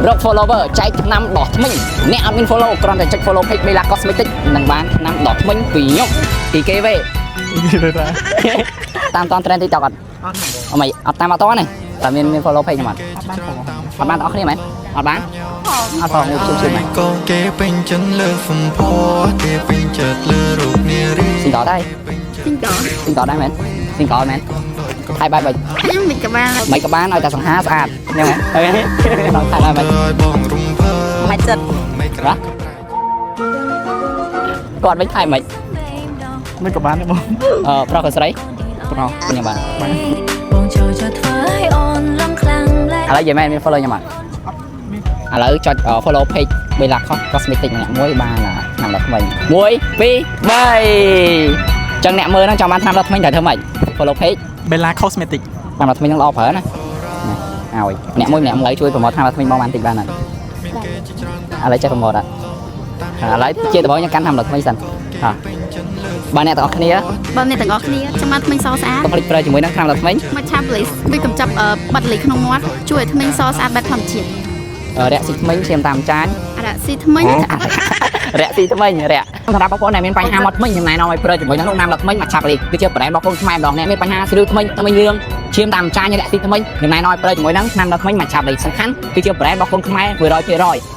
រក follower ចែកថ្នាំដុសធ្មេញអ្នកអត់មាន follow គ្រាន់តែចុច follow page Bella Cosmetic នឹងបានថ្នាំដុសធ្មេញពីខ្ញុំពីគេវេ តាមតន trend TikTok អត់ អត់ហ្នឹងបង អត់មិនអត់តាមអត់តទេតែមានមាន follow page ខ្ញុំអត់ អត់បានផង អត់បានអស់គ្នាមែនអត់បានអត់ផងជុំជុំមែន ក៏គេពេញចិត្តលើសម្ផស្សគេពេញចិត្តលើរូបនារី ស៊ីងកដែរ ស៊ីងក ស៊ីងកដែរមែនស៊ីងកមែនថៃបែបមិន ខ្ញុំមិនក៏បាន មិនក៏បានឲ្យតែសង្ហាស្អាតហ្នឹងហ៎ដល់ថៃបែបមិន ឲ្យបងរំភើប មិនចិត្ត មិនក្រៅក៏ប្រែ គាត់វិញថៃមិន មិនក៏បានដែរបង អឺប្រុសក៏ស្រី ប្រុស ខ្ញុំបាទ បងចូលចិត្តធ្វើឲ្យអូនឡំខ្លាំងម្ល៉េះ ឥឡូវនិយាយមែនមាន follow ខ្ញុំអត់ឥឡូវចុច follow page Bella Cosmetic ម្នាក់មួយបានថ្នាំដុសធ្មេញ1 2 3ចឹងអ្នកមើលហ្នឹងចង់បានថ្នាំដុសធ្មេញត្រូវធ្វើម៉េច follow page Bella Cosmetic ថ្នាំដុសធ្មេញហ្នឹងល្អប្រើណាឲ្យអ្នកមួយម្នាក់មួយជួយ promote ថ្នាំដុសធ្មេញបងបានតិចបានអត់ឥឡូវចេះ promote អត់ឥឡូវជាដំបូងខ្ញុំកាន់ថ្នាំដុសធ្មេញសិនហ่ะបើអ្នកទាំងអស់គ្នា បើអ្នកទាំងអស់គ្នាចង់បានធ្មេញសស្អាត កុំភ្លេចប្រើជាមួយនឹងថ្នាំដុសធ្មេញ មកឆាប់លីសវាកំចាប់បាត់លីក្នុងមាត់ជួយឲ្យធ្មេញសស្អាតបែបធម្មជាតិ រយៈស៊ីធ្មេញឈាមតាមចាញ អរ៉ាស៊ីធ្មេញ រយៈស៊ីធ្មេញរយៈសម្រាប់បងប្អូនដែលមានបញ្ហាមាត់ធ្មេញខ្ញុំណែនាំឲ្យប្រើជាមួយនឹងថ្នាំដុសធ្មេញមកឆាប់លីគឺជា brand របស់កូនខ្មែរម្ដងអ្នកមានបញ្ហាស្រីធ្មេញធ្មេញលឿងឈាមតាមចាញរយៈស៊ីធ្មេញខ្ញុំណែនាំឲ្យប្រើជាមួយនឹងថ្នាំដុសធ្មេញមកឆាប់លីសំខាន់គឺជា brand របស់កូនខ្មែរ100%។